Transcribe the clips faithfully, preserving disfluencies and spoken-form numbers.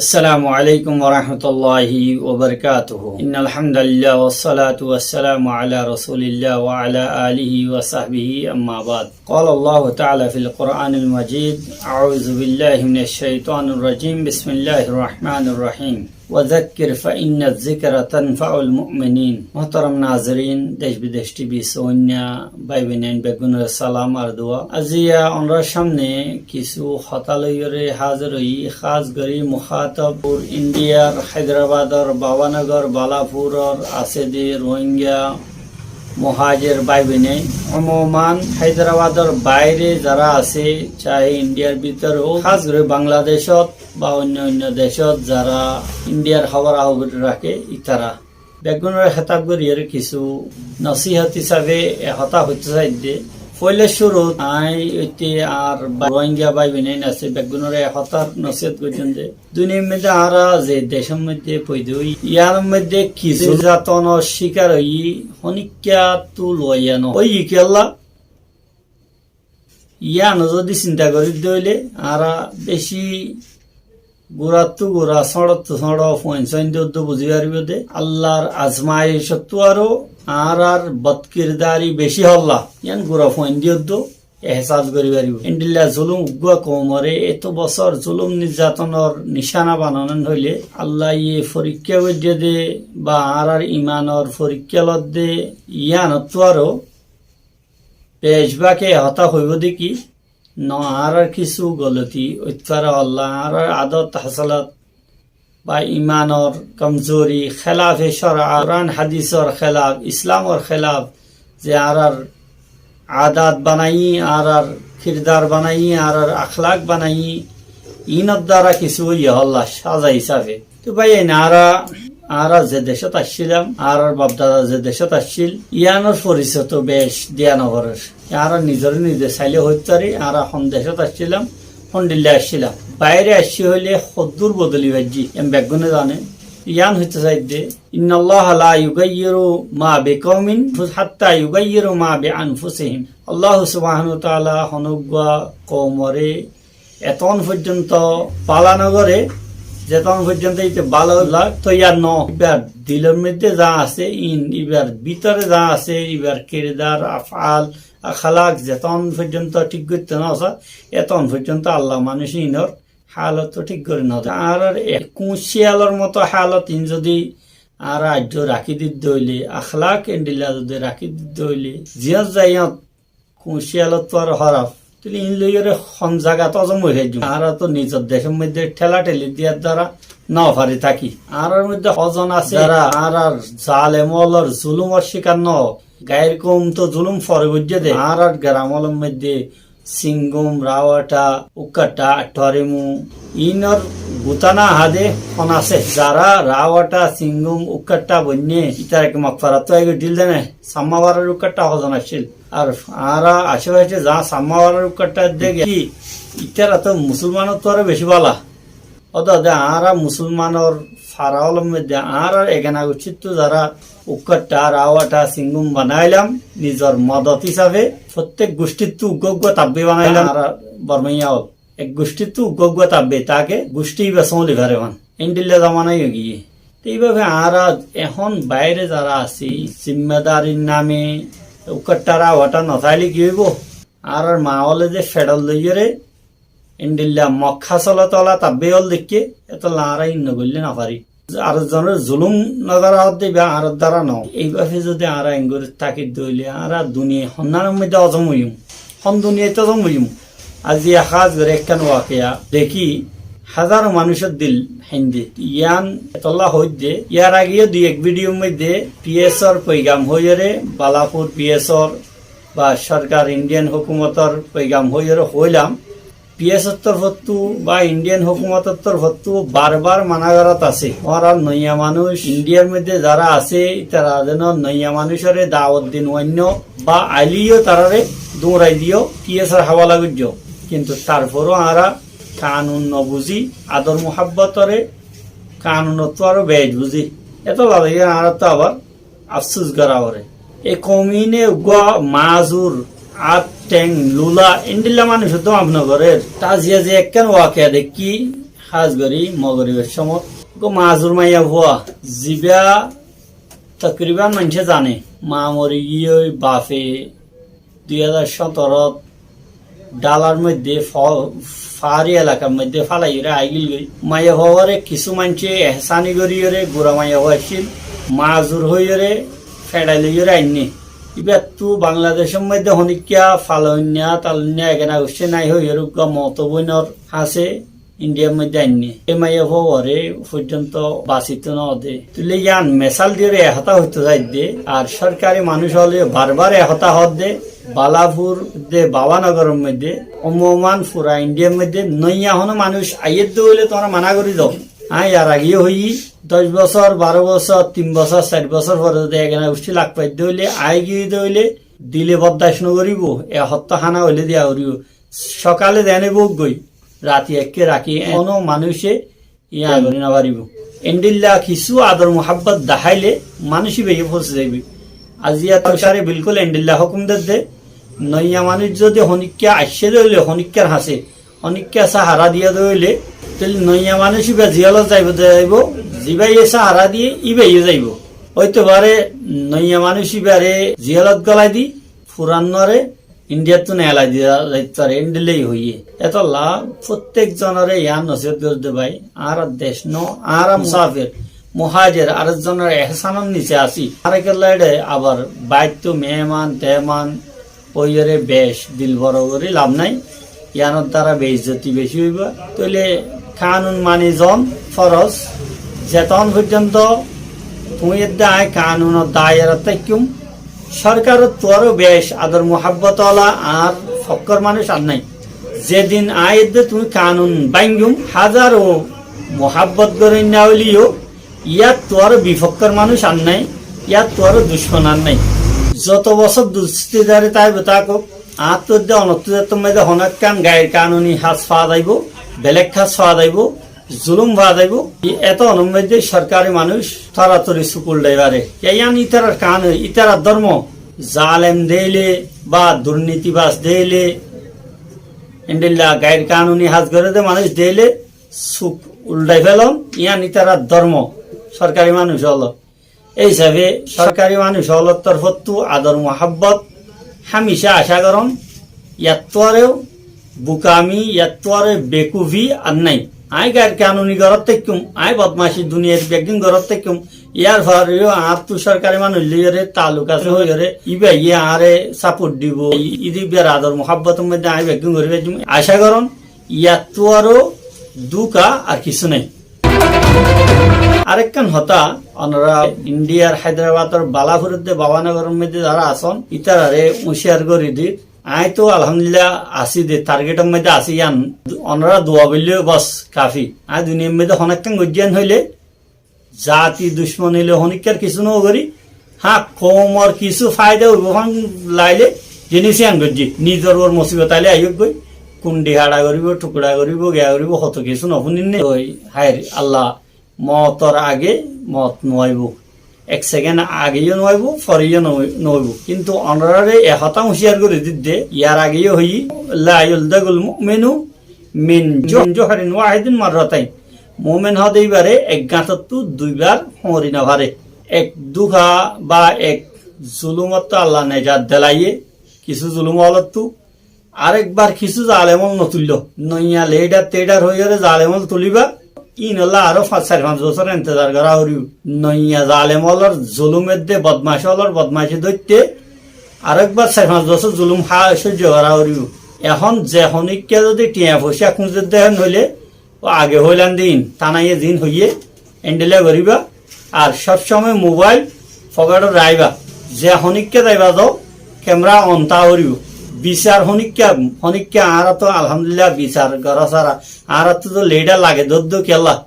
السلام عليكم ورحمة الله وبركاته. إن الحمد لله والصلاة والسلام على رسول الله وعلى آله وصحبه، أما بعد. قال الله تعالى في القرآن المجيد: أعوذ بالله من الشيطان الرجيم. بسم الله الرحمن الرحيم. وذكر فإن الذكرى تنفع المؤمنين. Muhtaram nazirin, Dec Bidec T V soinna bái boinain beggúnore salam ar dua. Aziya onrar samne kissú hotá loiyóre házir óiyi, hás gorí muhátob Indiyar Háidrabador Bhabánogor Balapuror asé de Rohingya muhájer bái boinain. Umuman Háidrabador baire zara asé, sahe Indiyar bútore ók, hás gorí Bangladecót ba oinno oinno decót zara Indiyar hóbora hóbori raké ítara. Beggúnore hétab gorí ere kissú nosihot hísafe e hotá hoitó saidde. Foila cúrut añí óite añár ba-, Rohingya bái boinain asé, beggúnore e hotár nosihot goijjum de. Duniyar moidde añára ze decór moidde foida óiyi, yar moidde kissú nirzatonor cíkar óiyi, honikka tú luwaiya no óiyi kiyólla? Yían zodi sinta gorí de óile, añára beci gurattú gura, sóñçottú sóñço, fuain sóinde uddú buzí faribó de. Allar azmaicottú aró añárar bodkirdari beci holla. Yían gura fuain de uddú ehsas gorí faribó. Endilla zulum uggúa koumore eto bosór zulum nirzatonor nicána bananon óile, Allaye forikká goijjé de ba añárar imanor forikká lodde, yíanottú aró Bec báke e hotá hoibó de ki, no añárar kissú goloti óit fare, olla añárar adot hasalot ba imanor komzori, hélafe córa, Kuran hadisor hélaf, Islamor hélaf, ze añárar adat banaiyí, añárar kirdar banaiyí, añárar akhlak banaiyí, inor dara kissú óiye holla saza hísafe. Te bái, añára, añára ze decót accílam, añárar bafdada ze decót accíl, yíanor forisoy to bec diya no forer. Añára nizore nize sailé hoit fari, añára hon decót accílam, hondilla accílam. Baire accí hoilé hoddúr bodoli faijjí, en beggúne zane. Yían hoitó saidde, إن الله لا يغير ما بقوم حتى يغيروا ما بأنفسهم. Allah subhanahu wa taala honó uggúa koumore etón foijjonto bála no goré, zetón foijjonto íte bála lage toiyar no. Ibar dilor moidde za asé, in ibar bútore za asé, ibar kirdar, afal, akhlak zetón foijjonto thík goittó no sá, etón foijjonto Allah manúic inor halot to thík gorí no de. Añárar e kuñciyalor moto halot in zodi añára aijjó rakí didde óile, akhlak endilla zodi rakí didde óile, ziyót zaiyót kuñciyalottú aró hóraf. Tóile in loiyóre hon zagat ozom ói faijjum. Añára to nizor decór moidde thela theli diyar dara no fari táki. Añárar moidde hozon asé, zara añárar zalem ólor zulumor cíkar no. Gair koum to zulum fore goijjé de. Añárar geram ólor moidde Singum, Rawata, Ukkatta, Attuarimu, inor gutana hade hon asé. Zara Rawata, Singum, Ukkatta boinné, ítara ki Mokfarattú aigoi dhil dene, Sammawarar Ukkatta hozon accíl. Ar añára acé-facé za Sammawarar Ukkatta degi, ítara to Musulmanottú aró beci bála. Ódode añára Musulmanor fara ólor moidde añárar egana guccittú zara Ukkatta, Rawata, Singum banailam, nizor modot hísafe, fottek guccittú uggúa uggúa tabbi banailam. Añára Bormaiya ól. Ek guccittú uggúa uggúa tabbi táke, gucci iba sóli fare fán. Endilla zamana ói giyé. Te eibabe añára ehón baire zara así, zimmedarir name Ukkatta, Rawata no táile ki óibo? Añárar ma óle de fedhol loiyóre endilla Mokka solotola tabbe ól deikké, etolla añára in no goille no fari. Ar zonor zulum no zara hoó de iba añárar dara no. Eibabe zodi añára engori táki de óile, añára duniyai honnanor moidde ozom óiyum. Hon duniyait ozom óiyum. Aijja hás gorí ekkán wakiya deki, házaro manúcor dil haindé. Yián etolla hoóidde, yar age yó dui ek vidiyor moidde P S or foigam hoiyóre, Balapur P S or ba sorkar Indian hókumotor foigam hoiyóre hoóilam, P S or torfottú ba Indian hókumotor torfottú bar bar mana gorát asé. Tuáñra noiya manúic Indiyar moidde zará asé, ítara zeno noiya manúicoré dawot di nuainno ba ailé yó taráre duñrai diyó, P S or hawala goijjó. Kintu tarforó añára kanun no buzí, ador muhábbotoré kanunottú aró beci buzí. Etolla deki añárattú abar afsus gorá foré. E koum íne uggúa mazur, át theng lula, endilla manúicottú maf no gorér. Taziya ze ekkán wakiya dekkí, Hás gorí Mogoribor cómot uggwá mazur maiyafua, zibá tokriban maincé zane, ma mori giyói, bafe dui házar cótorot Dhálar moidde fo-, faári elakar moidde fálaiyóre aigílgoi. Maiyafuaré kissú maincé ehsáni goríyoré, gura maiyafua accíl, mazur hoiyóre, feçai loiyóre ainné. Íbattú Bangladecór moidde honíkka faloinna, taloinna, egena guccé nái hoiyóre uggwá moto boinor hañsé Indiyar moidde ainné. E maiyafua uore foijjonto basito no de. Tuile yián mesal diyóre e hotá hoito saidde, ar sorkari manúic ókkole barbar e hotá hoódde, Balapur de Babanogoror moidde, umuman fura Indiyar moidde noiya honó manúic aiyédde óile tuáñra mana gorí do. Aññí yar age yó hoiyí, doc bosór, baró bosór, tin bosór, sair bosór fore zodi egena guccí lak faidde óile, aigiyé de óile, dile boddac no goríbo, e hotá hána óile diya goríbo. Sokale dené bóggoi, rati ekké rakí, honó manúice yián gorí no faribó. Endilla kissú ador muhábbot daháile manúic íbayé fosí zaibói. Aziya sorkare bilkúl endilla hókum dedde, noiya manúic zodi honíkka aiccé de óile honíkkar hañsé, honíkka sáhara diyé de óile, tóile noiya manúic íba ziyólot zaibó de zaibó, zibáye sáhara diyé íbayé zaibó. Óito fare noiya manúic íbaré ziyólot golai di, furannoré Indiyattú neelai diya zait fare, endilla hoiyé. Etolla fottek zonoré yián nosihot gorí de bái, añára dec no, añára musafir, muhajir, arek zonor ehsánor nise así. Añára kiyólla eçé abar báittu meeman teeman óiyore bec dil boro gorí laf nái. Yiánor dara beizzoti beci óibo. Tóile kanun mani zon foroz, zeton foijjonto tuñí edde aññí kanunor dayerat táikkúm, sorkarottú aró bec ador muhábbot ola añár fokkór manúic ar nái. Zedin aññí edde tuñí kanun báinggum, házaro muhábbot goróinna óileyo, yáttu aró bifokkór manúic ar nái, yáttu aró ducmon ar nái. Zoto bosór dustidari táibo tákok, añáttu edde onottú zettór moidde honó ekkán gair kanuni hás faa zaibó, belek hás faa zaibó, zulúm faa zaibó. Etónor moidde sorkari manúic toratori suk uldhai fare. Yián ítarar kanun, ítarar dórmo. Zalem deile ba durnitibas deile, endilla gair kanuni hás goré de manúic deile suk uldhai felon, yián ítarar dórmo, sorkari manúic ókkol. Ei hísafe sorkari manúic ókkolor torfóttu ador muhábbot hámicá acá goron, yáttu aró bukami, yáttu aró bekufi ar nái. Aññí gair kanuni gorót táikkúm, aññí bodmaci duniyair beggín gorót táikkúm, yárforeyó añáttu sorkari manúic loiyóre taaluk asé hoiyóre, íbayé añáre saport dibo, íde íbar ador muhábbotor moidde aññí beggín gorí faijjum. Acá goron, yáttu aró dúka ar kissú nái. Arekkán hotá, onora Indiyar Háidrabador Balapur edde Babanogoror moidde zara asón, ítararé uñciyar gorí dir. Aññí toó alhamdulillah así de, targetor moidde así yián, onora dua goillé bos kafi. Aññí duniyair moidde honó ekkán goijjí yián hoilé, zati ducmoni loi honíkkar kissú no gorí, há, koumor kissú faida óibo fán lailé, ziníc yián goijjí. Nizor uore musibot ailé aiyók goi, kundi haça goríbo, thukra goríbo, giya goríbo, hoto kissú no fúninné. Ói, háir, Allah, mootor age moot no aibó. Ek sekend ageyó no aibó, foreyó no, no aibó. Kintu onoráre e hotá uñciyar gorí didde, yar ageyó hoiyí, la yuldagul mu'minu min ju-, min juhrin wahidin marratain. Mumin hoóde íbaré ek gañtottú duibar hoñri no fare. Ek dúka ba ek zulúmottú Allah nejat delaiyé, kissú zulúm ókkolóttu. Arekbar kissú zalemól no tuilló. Noiya lidar tidar hoiyóre zalemól tulíba, íinolla aró fañs, sair fañs bosór entezar gorá foribó. Noiya zalemólor zulúm edde bodmac ókkolór bodmaci dóitte arekbar sair fañs bosór zulúm há sóijjo gorá foribó. Ehón ze honíkka zodi thiañ foicá kúñzedde hén hoilé, ó age hoilam de íin, tánaye ziín hoiyé, endilla goríba. Ar sob somoi mobail fokétot raikba. Ze honíkka zaiba zo, kemera on táa foribó. Bisar honíkka, honíkka añára toó alhamdulillah bisar gorá sára, añárattú toó lidar lage dóddo kiyólla.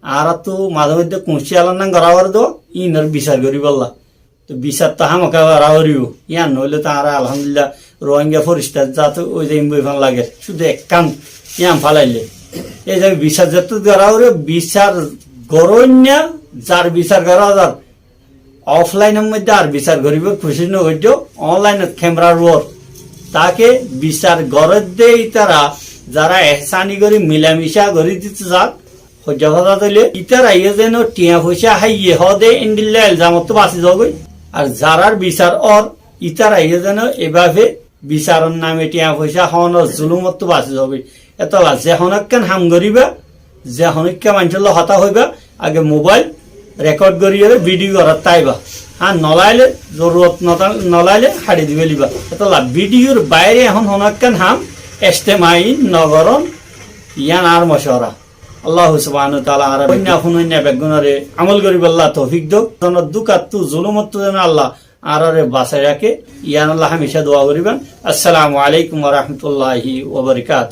Añárattú maze moidde kuñcí alannán gorá fore dó, íinor bisar goríbolla. Toh bisar toó hámaká gorá foribó. Yían noóile toó añára alhamdulillah Rohingya forista zat ói zaiyum bóli fán lager. Cúde ekkán yían fálaile. Ei ze bisar zettót gorá foribó, bisar goróinna, zar bisar gorá zar. Oflainor moidde ar bisar goríbar kucíc nogoijjó, onlainot kemrar uore. Take bisar gorédde ítara zara ehsáni gorí milamicá gorí dito zak, Hoijja hotá óile, ítara ye zeno thiañ foicá háiye hoóde endilla elzamottú basi zagói. Ar zarár bisar ór, ítara ye zeno ebafe bisaror name thiañ foicá hoónor zulumottú basi zagói. Etolla ze honó ekkán ham goríba, ze honó ekká maincólla hotá hoibá, age mobail rekod goríyore vidiyo gorat táiba. Há, nolaile, zorurot nota-, nolaile haçi di feliba. Etolla vidiyor baire ehón honó ekkán ham estemai nogorón, yián añár mocwara. Allahu subhanahu wa taala añára boinna funoinna beggúnore amol goríballa toufik douk. Zonor dúkattú, zulumottú zeno Allah añárare basai raké, yiánolla hámica dua goríban. Assalamu alaikum wa rahmatullahi wa barakatuhu.